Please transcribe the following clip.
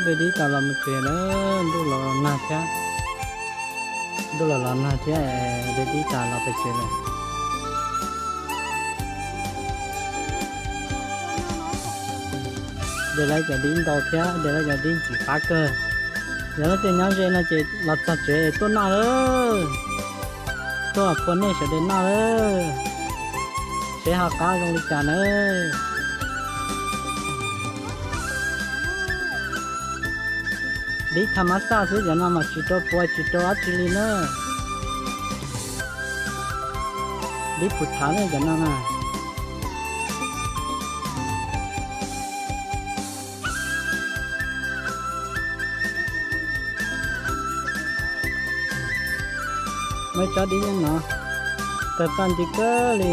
Dib tas los mus tsev na, ntuj los nag thiab. Ntuj los los nag thiab, dib tas los pem tsev lawm. De lawv cov dib ntau thiab, de lawv cov dib ntxim qab kawg. Yog leej twg nyob ze no ces los txog tsev tuaj noj lawm. Tuaj phua nej sawv daws noj lawm. Seb ho qab zoo li cas na. Dib tha mab xaj xwb, cov no mas tsis rau puas tsis rau dab tsi li na. Dib phuv thav na cov no na. Muaj ib tsob dib nyob no, tawg paj nti kawg li.